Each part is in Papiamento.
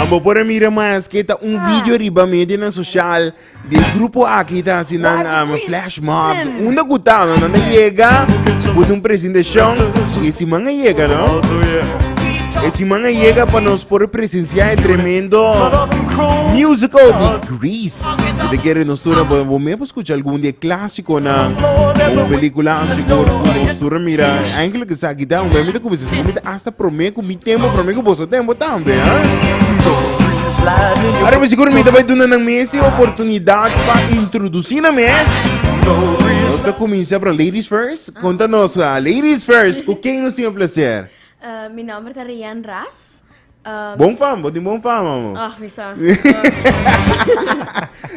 Amo por a mira mas que ta un video riba medianan social di grupo aki ta hasi nan um, flash mobs. Unda ku ta, no? Nan ta yega ku un presentacion y e siman a yega, no? E siman a yega pa nos por presenciar e tremendo musical di Grease. Y te quiere nos tura, bo, bo me escucha algún di e clásico na un película sigur ku nos tura mira. Eigenlijk is aki ta, un me te kumisa, si me hasta prome ku mi tempo, prome ku boso tempo tambe, eh? Ahora mi sigur mi ta bai duna nan mes e oportunidad pa introduci nan mes. Nos ta cuminsa pero ladies first. Conta nos, ah, ladies first, cu ken nos tin e placer? Mi nomber ta Rian Ras. Bon fama, bo tin bon fama, mo. Oh, mi sa.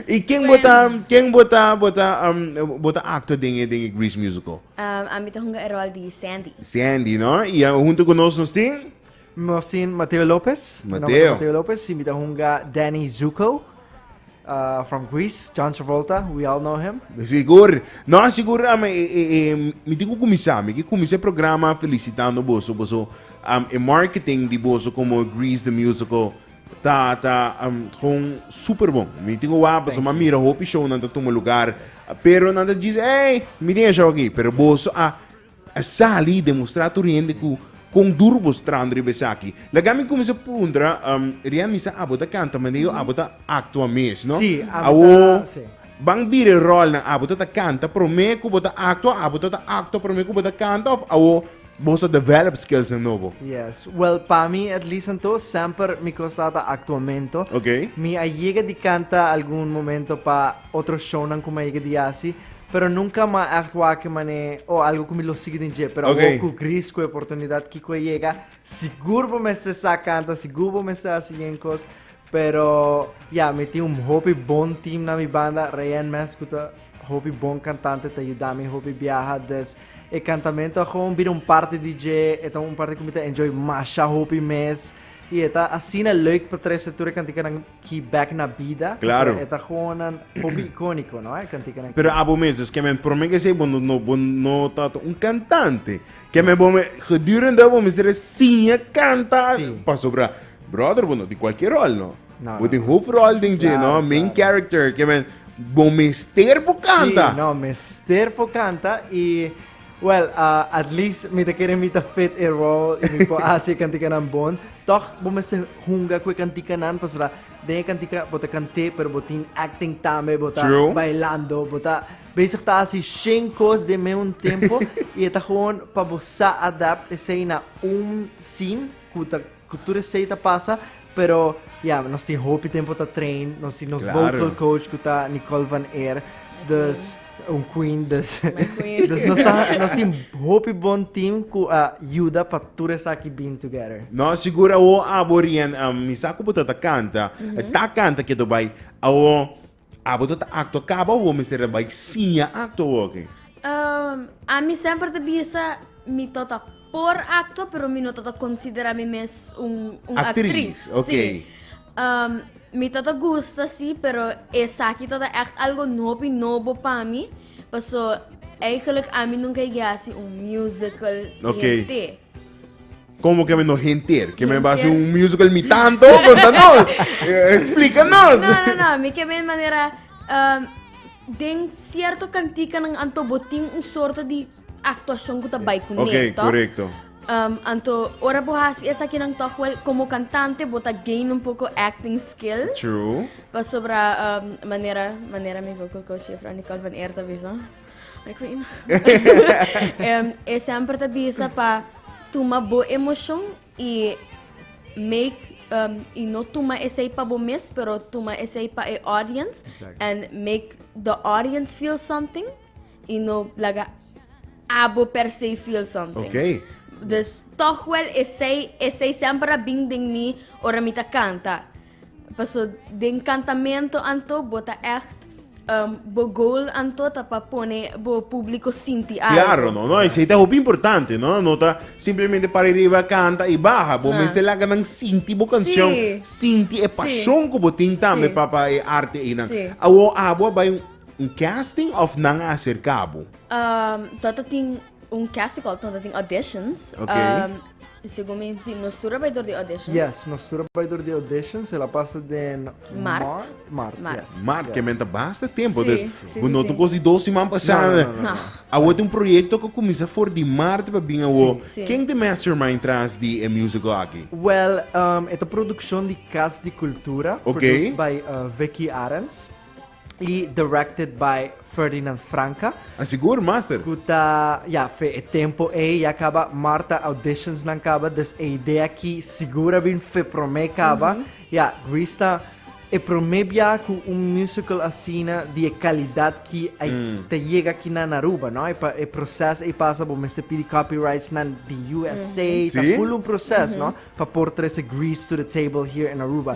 Y ken bo ta, ken bo ta, bo ta, bo ta actua den e, den e Grease musical? Ami ta hunga e rol di Sandy. Sandy, no? Y hunto cu nos nos tin? Nos tin Mateo Lopez. Mi nomber Mateo. ta Mateo Lopez y mi ta hunga Danny Zuko from Grease, John Travolta, we all know him. Sigur. No, sigur, mi tin ku kuminsá. Mi ke kuminsá e programa felisitando boso. Boso, e marketing di boso komo Grease the Musical ta, ta, gewoon super bon. Mi tin ku wak, pasobra mi a mira hopi shownan ta tuma lugar, pero nan ta djis, ey, mi tin e show aki. Pero boso a A sali demostrá tur hende ku kon duru bo strando riba esaki. Laga mi kuminsá puntra, Rian mi sa abo ta kanta manera abo ta aktua mes, no? Sí, abo ta, Awo, sí. ban bira e ròlnan, abo ta ta kanta promé ku bo ta aktua, abo ta ta aktua promé ku bo ta kanta òf awo bo sa develop skillsnan nobo? Yes, well pa mi at least anto semper mi kos tabata aktuamento. Ok. Mi a yega di kanta algun momento pa otro shownan ku mi a yega di hasi. Pero nunca m'a echt wak mane oh algo cu mi lo sigui den dje. Pero Ok. awor cu Grease cu e oportunidad kico a yega, sigur bo mester sa canta, sigur bo mester haci yen cos. Pero ya, mi tin un hopi bon team na mi banda. Rayanne mes cu ta hopi bon cantante ta yuda mi hopi biaha. Dus e cantamento a gewoon bira un parti di dje. E ta un parti cu mi ta enjoy masha hopi mes. Y e ta asina leuk pa trece tur e canticanan. Ki bek na bida. Claro. E ta gewoon een hopi iconico, no? E canticanan. Pero abo mes, dus ke men prome ke sei bo no, no, bo no ta un cantante. Ke men bo me gedurende bo mester siña canta. Sí. Pasobra, brother, bo no tin cualkier rol, no? No, Bo no. tin hoofdrol den dje, Claro, no? Main claro. character. Ke men bo mester por canta. Sí, no, mester por canta y well, at least mi ta kere mi ta fit e rol y mi por haci e canticanan bon. Toch bo mester hunga cu e canticanan pasobra den e cantica bo ta cant'é pero bo tin acting tambe, bo ta True. bailando, bo ta bezig ta haci shen cos den meun tempo y e ta gewoon pa bo sa adapt esey na un scene cu ta cu tur esey ta pasa pero ya nos tin hopi tempo ta train, nos tin nos Claro. vocal coach cu ta Nicole van Eer, dus un queen, dus My queen. dus nos ta nos tin hopi bon team cu a yuda pa tur esaki bin together. No, sigur awo abo Rian, mi sa cu bo ta ta canta, ta canta keto bai, awo abo ta ta actua caba awo mester a bai siña actua awo aki? Ami semper ta bisa mi ta ta por actua pero mi no ta ta considera mi mes un un Actriz, actriz. ok. Sí. Mi ta ta gusta sí, pero esaki ta ta echt algo hopi nobo pa mi, paso eigenlijk ami nunca a yega hasi un musical Ok. henter. Como que no henter? Que me va a hacer Henter. un musical mi tanto? Contanos. Explícanos. No, no, no, mi ke men manera den cierto canticanan anto bo tin un soorto di actuacion cu ta bay cu Ok, ne, toch? correcto. Anto, ora bo haci esakinan toch wel, como cantante bo ta gain un poco acting skills. True. Pasobra, manera, manera mi vocal coach juffrouw Nicole van Eer ta bisa, my queen, e semper ta bisa pa tuma bo emocion y make, y no tuma esey pa bo mes, pero tuma esey pa e audience. Exacto. And make the audience feel something. Y no laga abo per se feel something. Ok. Dus toch wel esey, esey semper a bin den mi ora mi ta canta. Paso den cantamento anto bo ta echt, bo goal anto ta pa pone bo publico sinti algo. Claro, no, no, esey ta hopi importante, no? No ta simplemente para riba canta y baha. Bo Ah. mester laga nan sinti bo cancion, Sí. sinti e Sí. pasion cu bo tin tambe Sí. pa pa e arte einan. Sí. Awo abo a bay un Un casting of nan a acerca bo? Tota tin un casting call, tota tin auditions. Ok. Segun mi, si, nos tur a bai door di auditions. Yes, nos tur a bai door di auditions. El a pasa den Mart. Mart, Mart. yes. Mart, ke men ta basta tempo. Sí, Dus, sí, bo sí, no sí. ta un kos di dos siman pasá. No, no, no, no, no. Awo tin un proyekto ku kuminsá for di mart pa bin awo. Sí. Ken ta e mastermind tras di e musical aki? Well, e ta produkshon di Kas di Kultura, Ok. produced by Vicky Arens i directed by Ferdinand Franca. A sigur, master. Ku ta, ya, fe e tempo ei ya kaba Marta auditions nan kaba, dus e idea ki sigur a bin fe promé kaba. Ya, Grease ta e promé bia ku un musical asina di e kalidat ki a ta yega aki nan Aruba, no? E pa e proces ei pasa bo mester pidi copyrights nan di USA, ta Sí? full un proces, no? Pa por trece Grease to the table here in Aruba.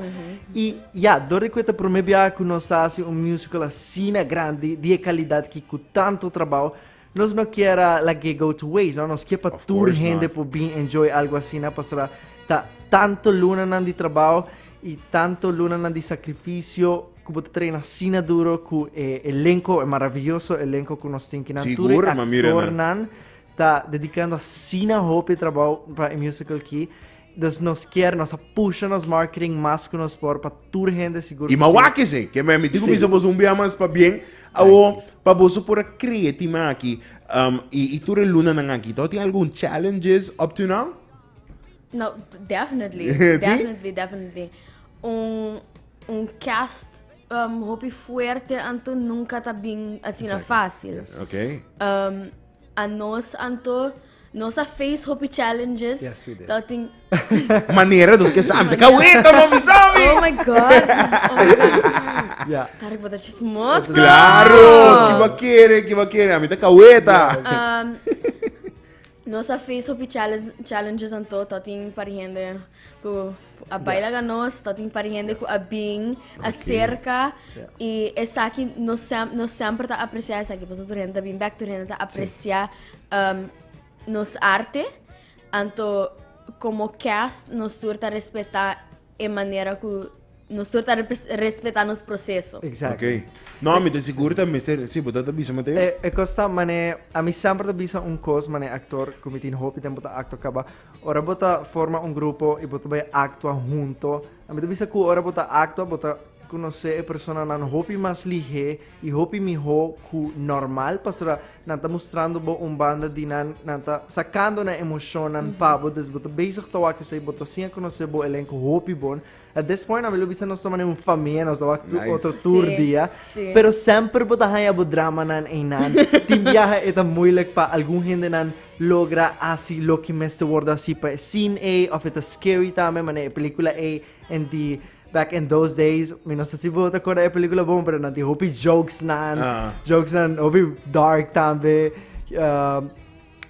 Y ya, dor di cu e ta prome biaha cu nos a haci un musical asina grandi, di e calidad ki cu tanto trabao, nos no kier a lag'é go to waste, no? Nos kier pa Of tur course hende not. por bin enjoy algo asina, pasobra ta tanto lunanan di trabao y tanto lunanan di sacrificio cu bo ta traina asina duro cu e elenco, e maravilloso elenco cu nos tin kinan, tur e Sigur, ma mira nan. actornan Ta dedicando asina hopi trabou pa e musical ki. Dus nos kier, nos a pusha nos marketing mas ku nos por pa tur hende sigur I ku ma si. wak esei, ke mi tin ku Sí. bisa boso un bia mas pabien, awo pa boso por a krea e tema aki, um, i, i tur e lunanan aki, tabata tin algun challenges up to now? No, definitely, Sí? definitely, definitely. Un, un cast um, hopi fuerte anto nunca ta bin asina fácil. Yes. Ok. Um, A nos anto nos a face hopi challenges. Yes, we did. Tabatin Manera dos ke sa, mi ta kaweta mami sabi. Oh my God. Oh my God. Yeah. Tarek bo ta chismoso. Claro, ki bo a kere, ki bo a kere, ami ta kaweta. Um, nos a face hopi challenge, challenges anto tabatin par hende ku a baila Yes. ga nos, tabatin par hende ku a bin acerca Yeah. y esaki nos sem nos semper ta aprecia esaki pasobra tur hende ta bin bek, tur hende ta aprecia um, nos arte, anto como cast nos tur ta respeta e manera ku nos tur ta respeta nos proceso. Exactly. Ok. No, mi ta sigur ta mester, si, bo ta ta bisa Mateo? E, e kos ta mane, a mi semper ta bisa un kos mane aktor ku mi tin hopi tempo ta aktua kaba. Ora bo ta forma un grupo i bo ta bai aktua hunto, a mi ta bisa ku ora bo ta aktua bo ta konosé e personanan hopi mas lihé i hopi mihó ku normal pasobra nan ta mustrando bo un banda di nan, nan ta sakando nan emoshonnan pa bo, dus bo ta bezig ta wak esei, bo ta siña konosé bo elenko hopi bon. At this point ami lo bisa nos ta manera un famia, nos ta wak Nice. otro tur Sí, dia. sí. Pero semper bo ta haña bo dramanan einan. Tin biaha e ta moeilijk pa algun hendenan logra hasi loke mester wordo hasi pa e scene ei of e ta scary tambe manera e pelicula ei en di back in those days mi no sa si bo ta corda e pelicula bon pero nan tin hopi jokesnan, Ah. jokesnan hopi dark tambe. Um,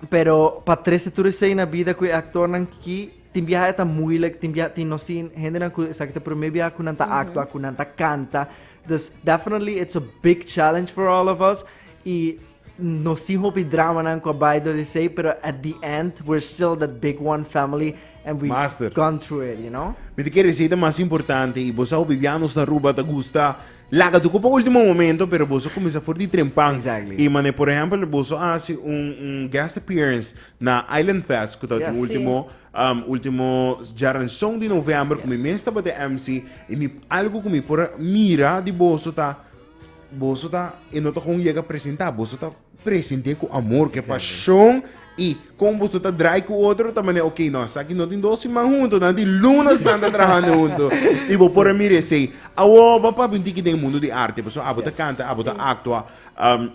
Pero pa trece tur esey na bida cu e actornan ki tin biaha e ta moeilijk, tin biaha tin nos tin hendenan cu esaki ta prome biaha cu nan ta actua, cu nan ta canta. Dus definitely it's a big challenge for all of us y nos tin hopi dramanan cu a bay door esey, pero at the end we're still that big one family and we Master. gone through it, you know? Mi ta kere esey ta mas importante y bo sa hopi biaha nos na Aruba ta gusta Laga tu pa ultimo momento, pero boso cuminsa for di trempan. Exactly. Y mane, por ejemplo, boso hace un guest appearance na Island Fest, cu ta Yes. ultimo, ultimo djaranson di november, cu mi mes tabata e MC, y mi, algo cu mi por mira di boso ta, boso ta, e no ta gewoon yega presenta, boso ta present'é ku amor, ku pashon i kon boso ta drai ku otro ta manera ok no esaki no tin dos siman hunto nan tin lunas nan ta trahando hunto i bo por a mira esei. Awor bo a papia un tiki den e mundo di arte pasobra abo ta kanta abo ta aktua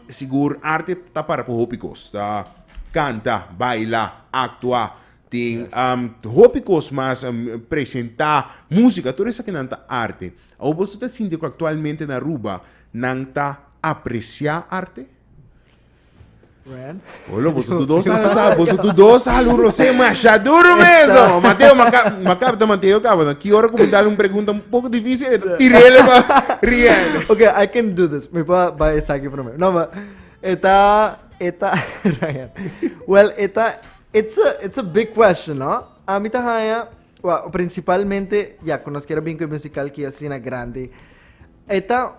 sigur arte ta para ku hopi kos ta kanta baila aktua tin hopi kos mas presenta musika tur esakinan ta arte. Awor boso ta sinti ku aktualmente na Aruba nan ta apresiá arte? Ren. Olo, boso tu dos sal sa, boso tu dos sal un rosé masha duro meso. Mateo, maca, maca, Mateo, cabo, no? Ki ora como dale un pregunta un poco difícil, tirele pa riendo. Okay, I can do this. Mi pa ba esaki prome. No, ma eta eta Ryan. Well, eta it's a big question, no? A mi ta haya, well, principalmente, ya, cu nos kier a bin cu e musical ki asina grandi. E ta,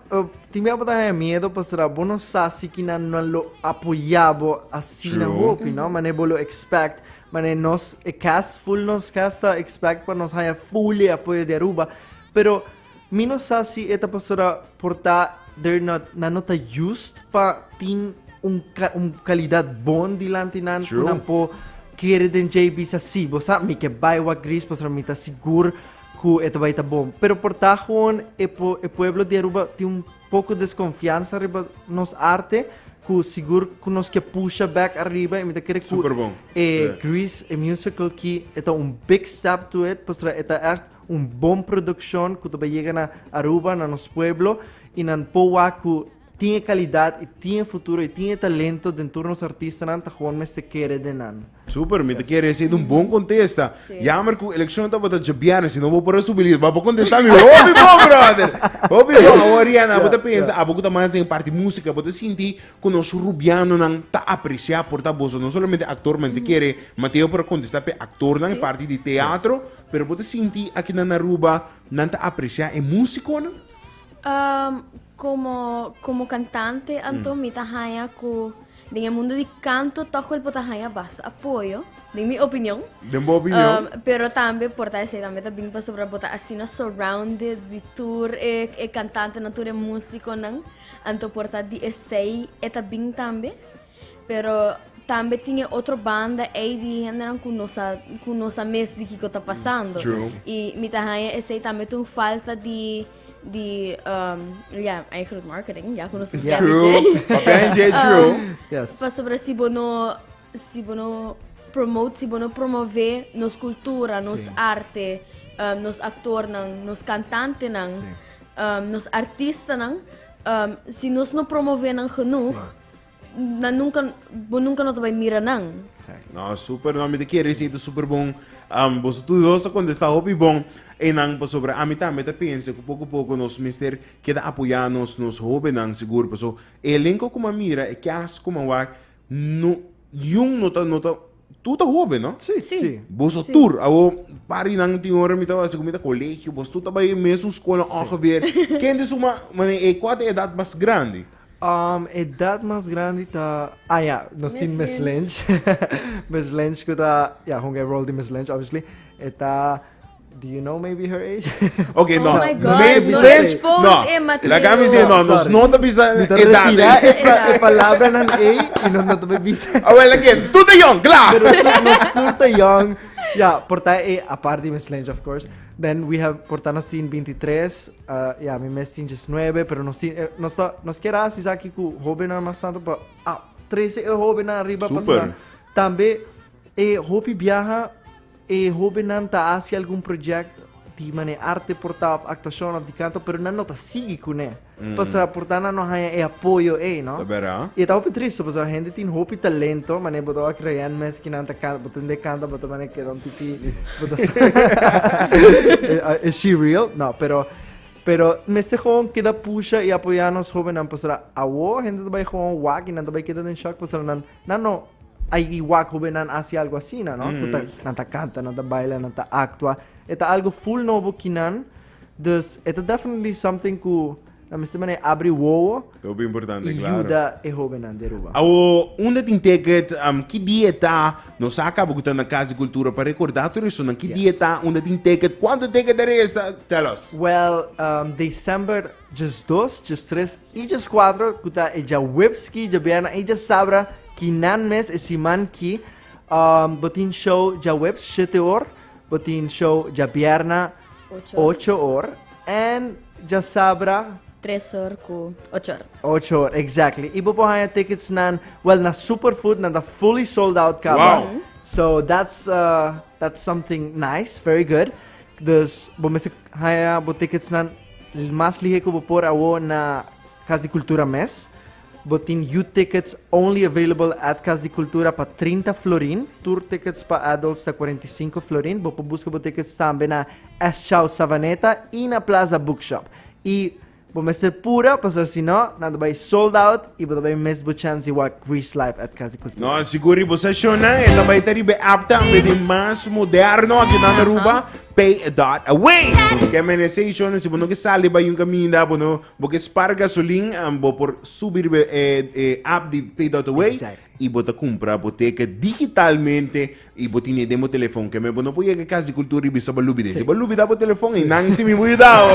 tin bia bo ta haña miedo pasobra bo no sa si kinan nan lo apoyá bo asina hopi, no? Manera bo lo expect, manera nos, e cast, full nos cast ta expect pa nos haña full e apoyo di Aruba. Pero mi no sa si e ta pasobra por ta they're not, nan no ta used pa tin un un calidad bon dilanti nan ku nan por kere den dje i bisa si, bo sa mi ke bai wak Grease pasobra mi ta sigur cu e ta bay ta bon. Pero por ta gewoon e po e pueblo di Aruba tin un poco desconfianza riba nos arte cu sigur cu nos ke pusha back ariba y mi ta kere cu Super bon. e Sí. Grease e musical ki e ta un big step to it pasobra e ta echt un bon produccion cu ta bay yega na Aruba na nos pueblo y nan por wak cu tin e calidad y tin e futuro y tin e talento den tur nos artistanan ta gewoon mester kere den nan. Super, mi ta kere esei ta un bon kontesta. Jammer ku elekshon tabata djabièrnè, si no bo por a subi lista. Ma bo kontesta mi hopi bon, brother. Hopi bon. Awor Rihanna, bo ta pensa, abo ku ta mas den parti músika, bo ta sinti ku nos rubianonan ta apresiá por ta boso, no solamente aktor, ma mi ta kere Mateo por a kontesta p'e aktornan e parti di teatro, pero bo ta sinti akinan na Aruba nan ta apresiá e músikonan? Komo, komo kantante anto mi ta haña ku Den e mundo di canto toch wel bo ta haña basta apoyo, den mi opinion. Den bo opinion. Pero tambe por ta esei tambe ta bin pasobra bo ta asina surrounded di tur e e cantantenan, tur e musiconan, anto por ta di esei e ta bin tambe. Pero tambe tin e otro banda ei di hendenan cu no sa cu no sa mes di kico ta pasando. True. Y mi ta haña esei tambe ta un falta di di um, ja, eigenlijk marketing, ja, ku nos Ja. True. Papia en J, true. Pasobra si bo no, si bo no promote, si bo no promove nos cultura, nos arte, nos actornan, nos cantantenan, nos artistanan, si nos no promove nan genoeg, Nan nunca, bo nunca no ta bai mira nan. Exacto. No, super, no, mi te quiere decir, super bon. Boso tu dos a contesta hopi bon. E nan pasobra ami tambe ta pensa ku poko poko nos mester keda apoyá nos nos hóbennan sigur. Paso e elenko ku mi a mira, e cast ku mi a wak, no, yun no ta no ta, tur ta hóben, no? Sí, Sí. sí. Boso tur, awo pari nan tin ora mi ta hasi ku mi ta colegio, boso tur ta bai mesun skola ongeveer. Kende suma, mane e kua ta e edat mas grandi? Edad mas grandi ta, ah ya, nos tin Miss Miss Lynch. Miss Lynch ku ta, ya, hunga e rol di Miss Lynch, obviously. E ta, do you know maybe her age? Ok, Oh no. my God, Miss no Lynch, expose no. e Mateo. Laga mi sê, no, nos Sorry. no ta bisa Mi ta edad. retira e, pa, Edad. e palabranan ei i nos no ta bay bisa. Ah, well, again, tur ta young, kla. Pero tur, nos tur ta young. Ya, por ta e, apart di Miss Lynch, of course. Then we have, por ta nos tin 23, Ah, ya, mi mes tin 19, pero nos tin, eh, nos ta, nos kier hasi esaki ku hóbennan mas tantu pa ah, trese e hóbennan ariba Super. pasobra tambe e hopi biaha e hóbennan ta hasi algun project di mane arte por ta of actuacion of di canto, pero nan no ta sigui kuné. Pasobra por ta nan no haña e apoyo ei, no? Ta bera. I e ta hopi tristo pasobra hende tin hopi talento, mane bo ta wak Rayan mes ki nan ta canta, bo tende canta bo ta mane keda un tiki, bo ta sa Is she real? No, pero pero mester gewoon keda pusha i apoya nos hobennan pasobra awo hende ta bai gewoon wak i nan ta bai keda den shock pasobra nan nan no a i wak hobennan hasi algo asina, no? Ku ta nan ta canta, nan ta baila, nan ta actua, e ta algo full nobo kinan, dus e ta definitely something ku Nan mester manera abri wowo Ta hopi importante, y claro. yuda e hobennan di Aruba. Awo, unda tin ticket, ki dia ta? Nos sa caba cu ta na Cas di Cultura pa recorda tur esonan. Ki dia ta? Unda tin ticket? Cuanto ticket ta resta? Tell us. Well, december 12, 13 y 14 cu ta e djaweps ki, djabièrnè y djasabra ki nan mes e siman ki, bo tin show djaweps shete or, bo tin show djabièrnè Ocho or. ocho or en djasabra Tres or ku ocho or. Ocho or, exactly. Y bo por haña tickets nan, well, na Superfood, nan ta fully sold out caba. Wow. So that's, that's something nice, very good. Dus bo mester haña bo tickets nan mas lihe ku bo por awo na Cas di Cultura mes. Bo tin youth tickets only available at Cas di Cultura pa 30 florin. Tur tickets pa adults ta 45 florin. Bo por busca bo tickets tambe na S Chow Savaneta y na Plaza Bookshop. Y. Bo mester pura, pasobra si no, nan ta bai sold out y bo ta bai miss bo chance di wak Grease Live at Casa di Cultura. No, sigur riba sessionnan e ta bai ta riba e app tambe di mas moderno aki na Aruba, Pay dot Away. Ke men esei shonnan, si bo no ke sali bai un kaminda, bo no bo ke spar gasolin, bo por subi riba e e app di Pay dot Away Exactly. y bo ta kumpra bo teken digitalmente I bo tine den bo telefon ke me bo no por yega kas di kultura i bisa bo lubida. Si bo lubida bo telefon i nan si mi bo yuda bo.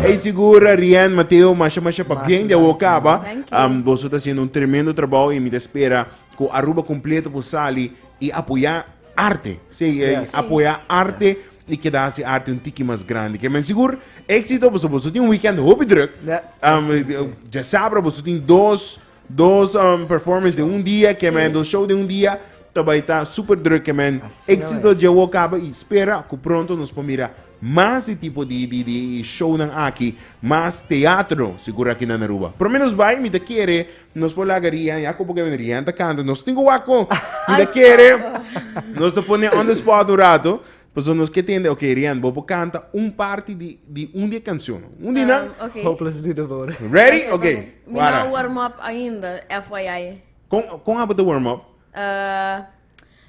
Ey sigur Rian, Mateo, masha masha pabien di awo kaba. Um, boso ta haciendo un tremendo trabou i mi ta spera ku Aruba completo por sali i apoya arte. Sí, eh, Yes. apoya arte i keda hasi arte un tiki mas grandi. Ke men sigur éxito boso boso tin un weekend hopi druk. Ja, Um, djasabra boso tin dos Dos um, performance de un dia, que men, dos show de un dia, ta bai ta super druk, que men. Así Éxito es. dje caba y spera ku pronto nos por mira mas di tipo di, di, di shownan aki, mas teatro, sigur aki na Aruba. Por menos bai, mi ta kere, nos por laga Rian, ya como que Rian ta canta, nos tin ku wak con. Mi ta Ay, kere, stop. nos ta pone on the spot un rato, Pasobra nos ke tende, ok, Rian, bo por kanta un parti di, di un di e kanshonnan. Un di nan. Um, ok. Hopelessly devoted. Ready? Ok. Mi Wara. no warm up ainda, FYI. Kon, kon abo ta warm up? Uh,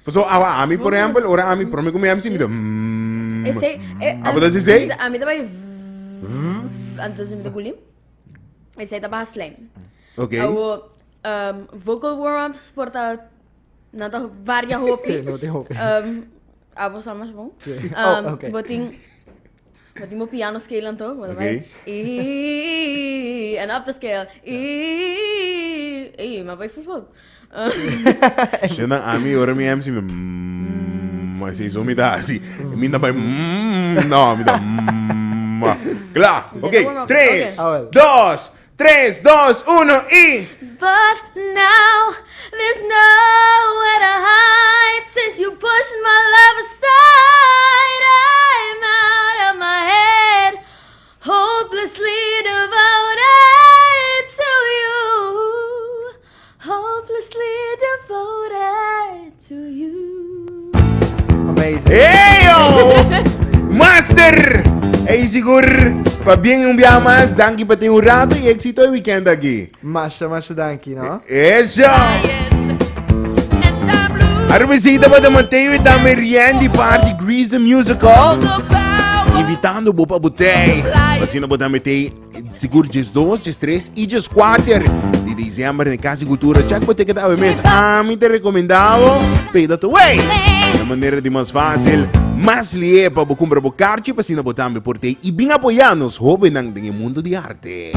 Pasobra awa ami, por ehempel, ora ami prome ku mi MC, mi ta mm. esei, eh, Abo ta hasi esei? Ami ta bai v, anto mi ta guli. Esei ta baha slang. Ok. Awo, um, vocal warm-ups por ta Nan ta varia hopi. Sí, no tin hopi. Um, abo sa mas bon. Sí. Um, Oh, okay. Bo tin, bo tin bo piano scale anto. Bo ta Okay. bai, I, and up the scale. I, ei, ma bai full. Shena ami ora mi MC mi mm, así so mi ta así. Mi ta bai mm, no, mi ta mm. Kla. Ok, warm up. tres, Okay. Ah, wel. dos, Tres, dos, uno y... But now there's nowhere to hide since you pushed my love aside. I'm out of my head, hopelessly devoted to you. Hopelessly devoted to you. Amazing. Eyo! Master! Ey sigur, pabien un biaha mas, danki pa tin un rato y éxito e weekend aki. Masha, masha danki, no? Eso! Aruba visita pa Mateo y tambe Rien di parti Grease the Musical. Invitando bo pa botei. Asina bo tambe tei Sigur djes dos, djes tres y djes kuater di december na Casa di Cultura. Check bo ticket awe mes. Ami te recomenda bo pay that away. Na manera di mas fácil, mas lié pa bo kumpra bo karchi pa asina bo tambe por tei y bin apoyá nos hóbennan den e mundo di arte.